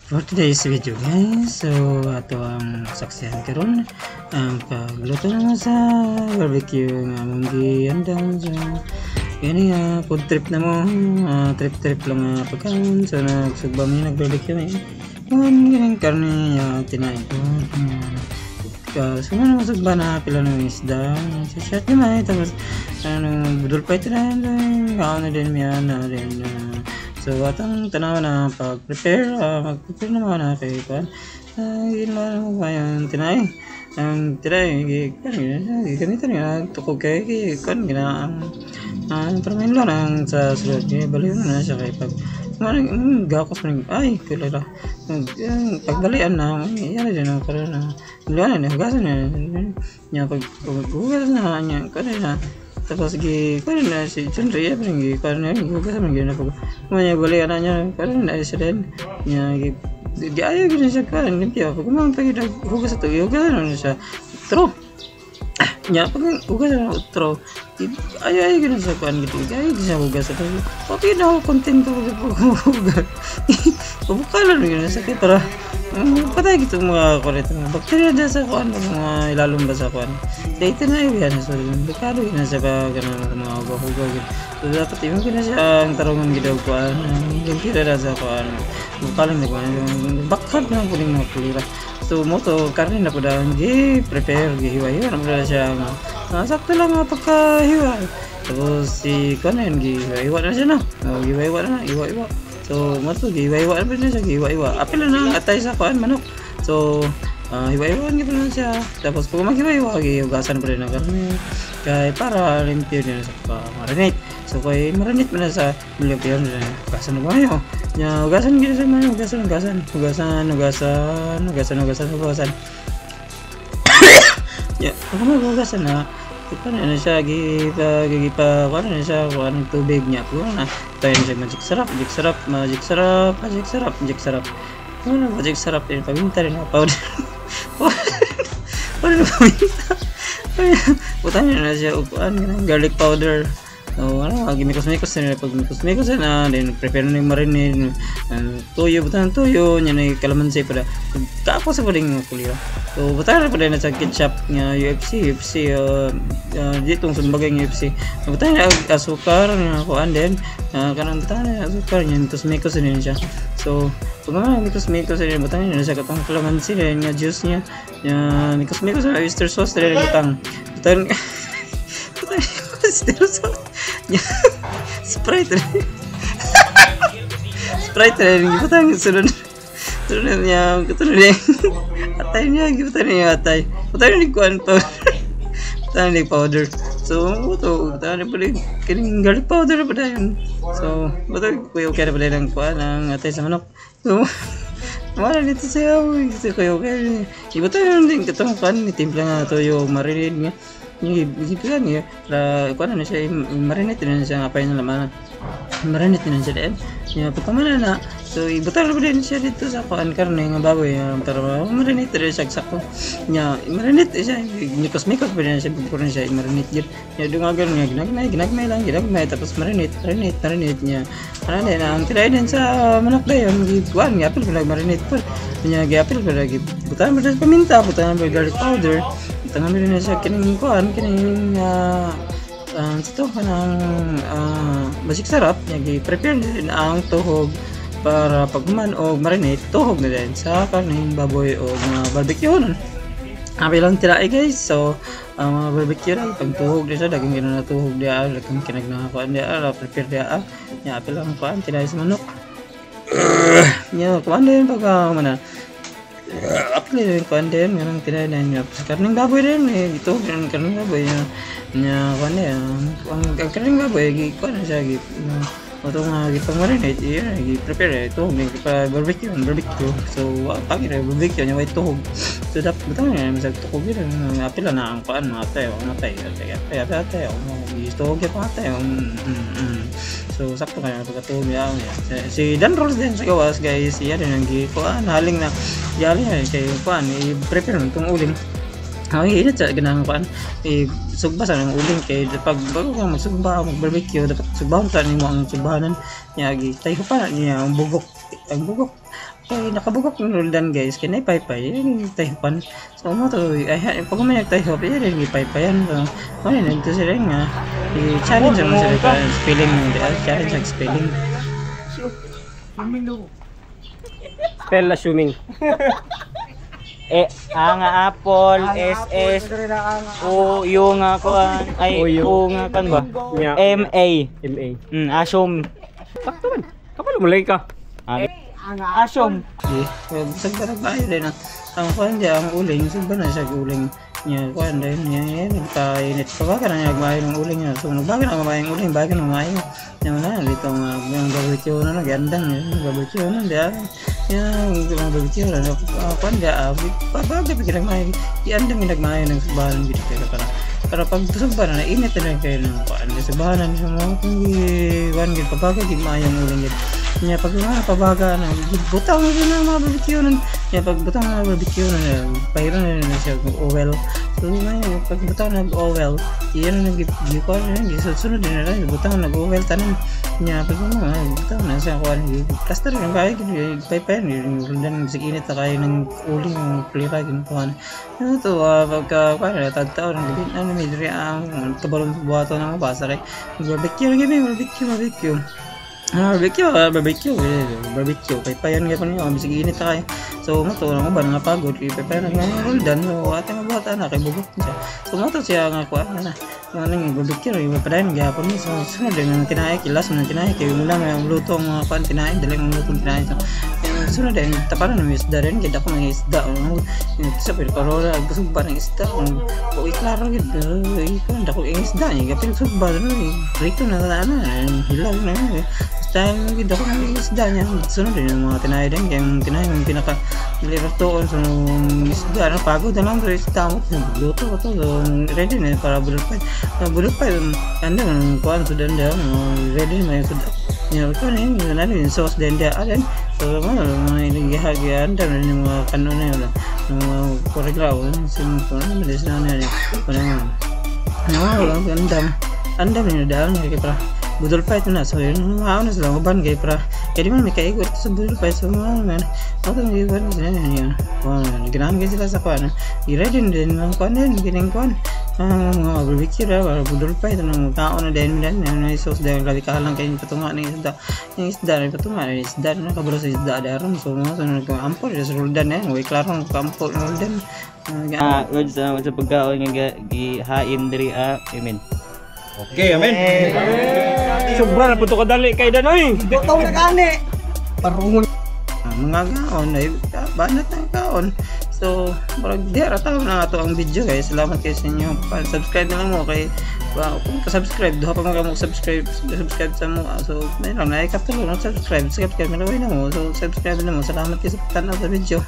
For today's video, guys, so ato ang saksihan karon ang pagluto naman sa barbecue nga among giandam. So gani nga food trip na mo, trip trip lang nga pagkaon. So nagsugba mi, nag barbecue mi kuan ganing karne, tinae ko. So ano, masugba na pila ng isda sa shot naman, tapos ano, budol pa ito na kaon na din miya na din. So atong tanaw na pag-prepare, mag-prepare naman na kay kuan. Yun lang mo pa yung tinay. Ang tinay, kuan gamitan niya tukog kay kuan gina ang para may lang sa sulod niya baliw na siya kay pag man gakos man ay kulera pagbalian na yan na din ang para na wala na hugasan na niya. Pag hugas na niya kuan na, tapos gi kuan na si Chunri ya gi kuan na hugasan man gyud na. Pag manya balian na niya kuan na siya din niya gi di ayaw gyud siya kuan limpyo. Pag man pag hugas ato, hugasan na siya tro nya. Pag hugas na tro, ayaw ayaw gyud siya kuan gid, ayaw gyud siya hugas ato. Okay na ako kontento pag hugas, pabukalan gyud siya kay para patay gito mga kuan mga bakterya dyan sa kuan, mga ilalom ba sa kuan. Kaya ito na yan, so delikado yun sa ba ganun mga huga-huga gid. So dapat yung gina siya ang tarungan gid og kuan limpyo na sa kuan, bukalan na kuan bakhag na po mga kulira. So mo to karne na po dahil gi prepare, gihiwa-hiwa na po siya nga sakto lang nga pagkahiwa. Tapos si kuan na yun, gihiwa-hiwa na siya na, oh, gihiwa-hiwa na, hiwa-hiwa. So mo to gihiwa-hiwa na po siya, gihiwa-hiwa apil na ang atay sa kuan manok. So hiwa-hiwaan gyud na siya. Tapos pag maghiwa-hiwa, gihugasan pa rin ang karne kay para limpyo din sa pa marinate. So kay marinate man na sa limpyo na, hugasan na mayo nya, hugasan gyud sa mayo, hugasan, hugasan, hugasan, hugasan, hugasan, hugasan, hugasan nya. Pag maghugasan na, ipa na siya gipa gipa kuan na siya kuan ng tubig niya. Kuan na tayo na siya magic sarap, magic sarap, magic sarap, magic sarap, magic sarap. Ano, magic sarap din, paminta rin powder. Ano na paminta? Butan na siya upuan garlic powder. So, ano, gimikos-mikos na, pag mikos-mikos na, then prepare na yung marinade, tuyo, butan tuyo, niya na yung kalamansi para kaako sa paling kulira. So, butan na pala na sa ketchup nga UFC, UFC, ditong sumbagay ng UFC. So, butan na asukar, nga kuan din, kanang butan na asukar, niya mikos-mikos na siya. So, pag mga mikos-mikos na butan na siya katong kalamansi din nga juice niya, niya mikos-mikos na oyster sauce din butang. Butan butan oyster sauce. Sprite rin. Sprite rin. Gibutang sunod. Sunod niya. Katulad niya. Atay niya. Gibutang niya atay. Butang niya kuan powder. Butang niya powder. So, buto. Butang niya pala. Kining garlic powder na pala yun. So, buto. Kuya okay na pala ng kuan ang atay sa manok. So, wala dito siya. Kuya okay. Ibutang din katong kuan. Timpla nga to yung marinade niya. Yung niya para kuan na siya marinate na siya nga na laman, marinate na siya din niya pagkamana na. So ibutan na din siya dito sa kuan karne nga baboy para marinate rin siya sakto niya. Marinate siya, mikos-mikos pa din siya before siya marinate gid niya. Dungagan niya, ginagmay ginagmay lang, ginagmay, tapos marinate marinate marinate niya. Ano din ang try din sa manok dayon, kuan nga apil pala marinate po niya, giapil pala, butan pa paminta, butan pa garlic powder. Tangan rin na siya kining kuan kining ito kanang magic sarap niya. Gi-prepare din ang tuhog para pagman og marinate, tuhog na din sa karneng baboy o mga barbecue nun. Abi lang tira guys. So ang mga barbecue ra pag tuhog di siya daghang gina na tuhog diya, daghang kinag na kuan diya, prepare diya nya. Apil lang kuan tira sa manok nya, kuan din pagka mana apil din kuan din nganang tira na niya sa karneng baboy din eh, ito din karneng baboy niya niya kuan din ang karneng baboy gi kuan siya gi ato nga gipang marinate iya, gi prepare ito gi pa barbecue barbecue. So pag barbecue niya way tuhog. So dapat butang niya masag tuhog yun apil na ang kuan mga tayo mga tayo tayo tayo tayo tayo tuhog pa tayo. So sakto kaya pagkatuhog niya. Si Dan Rolls din sa gawas guys, iya din ang gi kuan haling na yali kay kuan i-prepare itong uling. Ay, init sa ganang kuan. I sugba sa ng uling kay pag bago ka magsugba mag barbecue dapat sugbahon ta nimo ang sugbahanan niya, gi tayho pa niya ang bugok, ang bugok. Kay nakabugok ng Roldan, guys, kay nay paypay yung tayhupan. So mo to ay pag may nagtayhop ay rin gipaypayan. So mo ni nagto sila nga i-challenge mo sila ka spelling mo di challenge ang spelling. Spell assuming. E, A nga apple, S, S, O, U nga kuan, ay, O, U. U nga kan ba? Nya. M, A. M A. Assume. Sakto man. Kapalo mo lagi ka. Ah, assume. Eh, bisag pa nagmaayo din ang kuan di ang uling, sugba na siya uling niya kuan din niya niya nagpainit pa ba kana niya nagmaayo ng uling niya. So nagbago na maayo ng uling, bago na maayo niya na dito nga yung barbecue na nagandang niya barbecue na di ya yung barbecue na kuan di bago pa gid nagmaayo iandang nagmaayo ng sugbahan gid kayo para pag sugba na init na kayo ng kuan di sugbahan na mo kung kuan gid pabago gid maayo ang uling gid niya. Pag mga pabaga na butang na mga barbecue na niya, pag butang na barbecue na pahiro na siya og oil. So may pag butang na oil iyan na gikuan na gisunod din na butang nag oil tanan niya. Pag mga butang na siya kuan plaster ng kayo paypay dan sig init na kayo ng uling plira gin kuan ano to pagka kuan tadtaw ng gabi ano may diri ang kabalong buhaton ng basa ray barbecue lagi may barbecue barbecue. Ah, barbecue, barbecue, eh, barbecue. Paypayan gyapon niyo, bisag init na kayo. So, mo to nga ba nga pagod, paypayan nga Roldan, so ate nga buhat ana kay bugok siya. So mo to siya nga kuan na. Nga nang barbecue, yung padayon gyapon ni. So sunod din ang tinae, kilas man ang tinae kay mula may luto ang mga kuan tinae, dali ang luto ang tinae. So sunod din taparan na may isda rin, kay dako mga isda. Sa pero parola busog ba ng isda? O iklaro gid, ikaw dako ang isda niya, gapil sugba no, prito na na hilaw na. Basta gid ako ng isda niya. Sunod din yung mga tinae din. Kaya yung tinae yung pinaka niliratoon. So isda na pagod na lang. Pero isda mo. Luto ko to. So ready na para bulot pa. Bulot pa. Ano kuan so danda. Ready na yung suda. Niya ko na yun. Ano yung sauce din dia. Adan. So mga mga nagihagi anda na yung mga kano na yun. Mga koreklaw. Sino ano malis na na yun. Wala nga. No, andam. Andam na daan kay para budol pa ito na. So yun, mga na sila uban kay para kaya di man may kaigot sa budol pa. So mga man ako nang iwan sila yun. Wow, ganahan kayo sila sa kuan. I-ready din mga kuan din, gining kuan. Mga barbecue ra para budol pa ito ng tao na din din may sauce dahil grabe kahalang kayo patunga ng isda. Yung isda na patunga ng isda na kabalo sa isda daron. So mga sunod ko ampol sa Roldan eh. Way klaro ng ampol ng Roldan. Ah, good sa pagkaon nga gihain diri ah. Amen. Okay, amen. Sobra na po to kadali kay Danoy. Butaw na gani. Parungon. Mga gaon ay banat ng kaon. So murag di ra taon na ato ang video guys. Salamat kayo sa inyo. Pa-subscribe na lang mo kay kung ka-subscribe duha pa man ka mo subscribe subscribe sa mo. So may lang na ikatulo no subscribe subscribe na mo. So subscribe na mo. Salamat kayo sa pagtanaw sa video.